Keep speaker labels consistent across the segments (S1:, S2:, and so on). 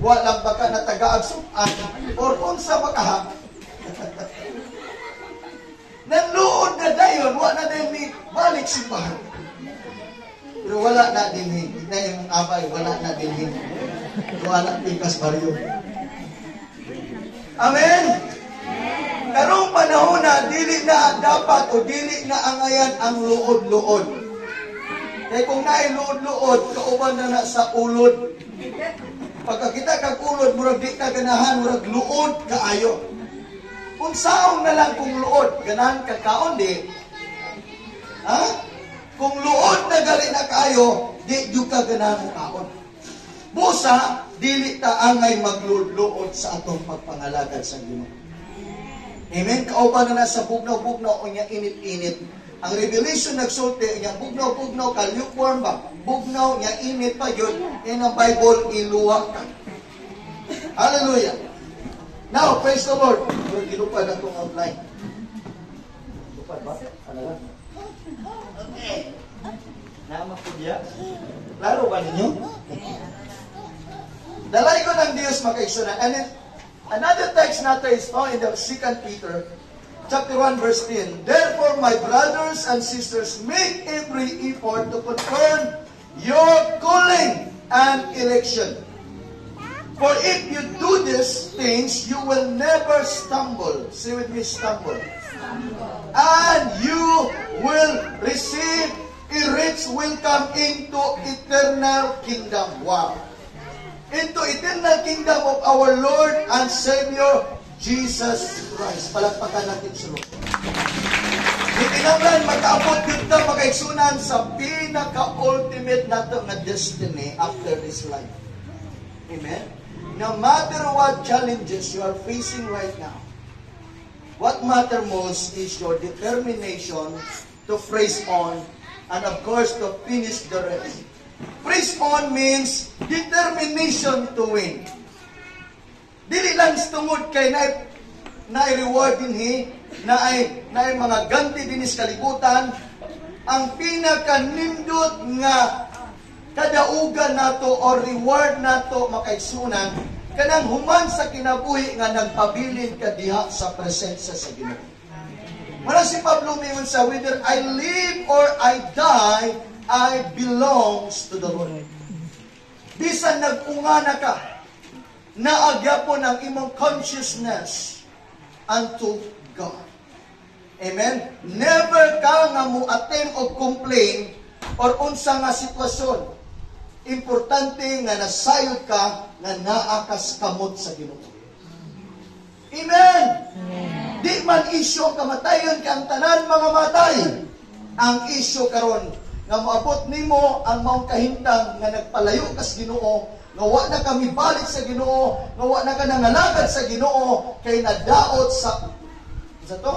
S1: Wa lang ba ka natagaag sukan or unsa ba ka? Nanluod na dayon, wa na dayon ni balik simbahan. Pero wala na dinhi. Tignan yung abay, wala na dinhi. Wala pikas baryo. Amen? Karong panahon na, dili na dapat o dili na angayan ang luod-luod. Kaya kung naay luod-luod, kauban na na sa ulod. Pagkakita kag ulod, murag di ka ganahan, murag luod kaayo. Kung saong na lang kung luod, ganahan ka kaon di. Ha? Kung luod na gali na kaayo, di jud ka ganahan mo kaon. Busa, dili ta angay magluod-luod sa atong pagpangalagad sa Ginoo. Amen? Kauban na na sa bugnaw-bugnaw o niya init-init. Ang Revelation nagsulti niya bugnaw-bugnaw ka, lukewarm ba? Bugnaw niya init pa yun. In ang Bible, iluwa ka. Hallelujah. Now, praise the Lord. Pero ginupad akong outline. Lupad ba? Ano lang? Okay. Nama po diya. Klaro ba ninyo? Dalaygon ang Diyos, mga kaigsuonan. And then, another text nato is found in the 2 Peter chapter 1 verse 10. "Therefore, my brothers and sisters, make every effort to confirm your calling and election. For if you do these things, you will never stumble." Say with me, "Stumble." "And you will receive a rich welcome into eternal kingdom." Wow. "Into eternal kingdom of our Lord and Savior, Jesus Christ." Palakpakan natin si Lord. Gikinahanglan makaabot gyud ta, mga kaigsuonan, sa pinaka-ultimate nato nga destiny after this life. Amen? No matter what challenges you are facing right now, what matter most is your determination to press on and, of course, to finish the race. Press on means determination to win. Dili lang tungod kay na na reward dinhi, na mga ganti dinhi sa kalibutan. Ang pinakanindot nga kadaugan nato or reward nato, mga kaigsuonan, kanang human sa kinabuhi nga nagpabilin ka diha sa presensya sa Ginoo. Wala si Pablo mingon sa, "Whether I live or I die, I belongs to the Lord." Bisan nag-unga na ka, naa gyapon ang imong consciousness unto God. Amen? Never ka nga mo attempt og complain or unsa nga sitwasyon. Importante nga nasayod ka nga naa kas kamot sa Ginoo. Amen. Di man isyu ang kamatayon kay ang tanan mga matay. Ang isyu karon nga moabot nimo ang maong kahimtang nga nagpalayo kas Ginoo, nga wa na kami balik sa Ginoo, nga wa na ka nangalagad sa Ginoo kay nadaot sa to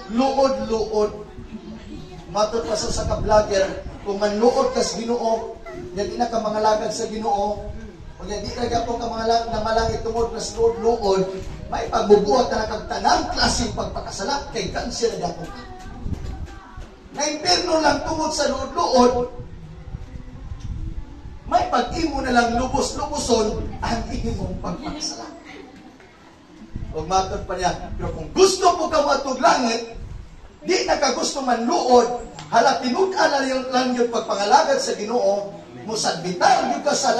S1: luod-luod. Matod pa sa ka-vlogger, kung manluod kas Ginoo, nya di na ka mangalagad sa Ginoo, kung di ka gyapon ka mga na malangit tungod na sa luod-luod, may pagbubuhat na kag tanang klaseng pagpakasala kay gansi na gyapon ka. Na impierno lang tungod sa luod-luod, may pag-imo na lang lubos-luboson ang imong pagpakasala. Ug matod pa niya, pero kung gusto mo ka moadtog langit, di na ka gusto manluod, hala tinud-an na lang yung pagpangalagad sa Ginoo, musadbitar gyud ka sa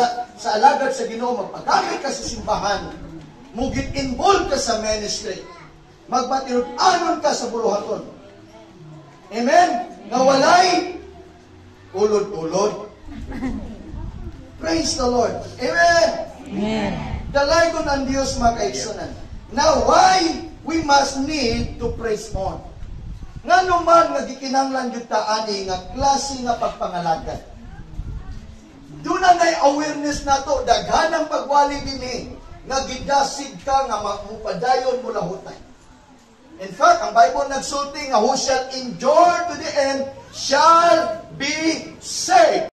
S1: alagad sa Ginoo, magpagamit ka sa simbahan, mugit involved ka sa ministry, magmatinud-anon ka sa buluhaton. Amen? Nga walay ulod-ulod. Praise the Lord. Amen.
S2: Amen.
S1: Dalaygon ang Diyos, mga kaigsuonan. Now, why we must need to press on? Ngano man nga gikinahanglan gyud ta ani nga klase nga pagpangalagad? Doon na nay awareness nato, daghan ang pagwali dinhi nga gidasig ka nga mupadayon mo lahutay. In fact, ang Bible nagsulti nga who shall endure to the end shall be saved.